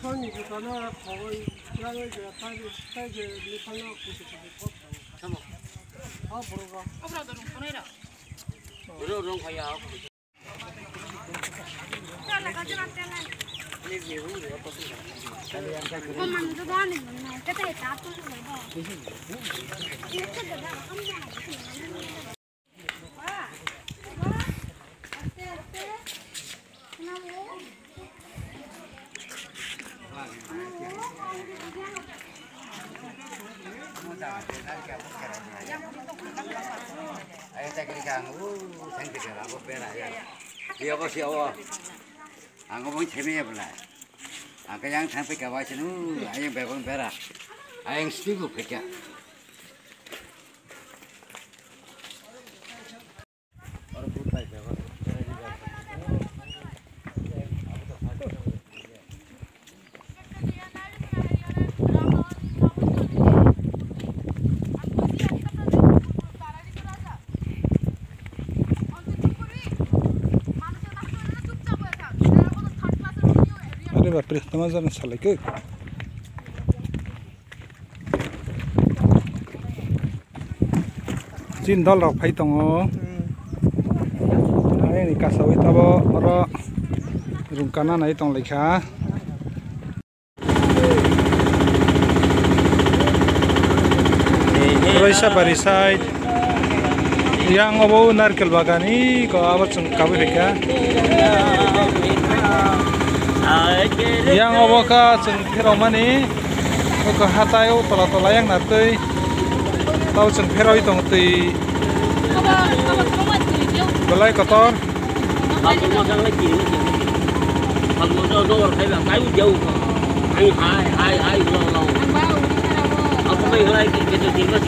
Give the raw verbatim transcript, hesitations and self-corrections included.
Ani juta no khogoi, yagoi je, tai je, tai je, ni phano kutu kutu khop. Tamo. Ha, borok. Rong, rong khaya. Ayo, cakri kang, uh, thank you, sir. Aku pera, ya. Iya, bos, ya, bos. Ang ngomong cemil ya, belai. Ang kaya yang sampai ke wasin, uh, ayang bebang pera. Ayang setuju pecah. Are bapre, tama jani salai ke. Chin dol rok phai tongo. Ayang ni kasawi tabo oro rung kana nai tong lai kha. Roisa bari side. Yang obo narkel bagan iko abo chwng kabwi rikha. Yang obo kha chwng phirokmani oko hatai o tola tola yang nartwi. Tao chwng phiroi tong twi. Belai kotor. Phalmasa wngkha kiri wngkha. Phalmasa dodor khai ba, kai wngya wngkha. Ang hai, hai, hai, ulo, ulo. Ang ba uri kara bo. Ang ba uri kara bo.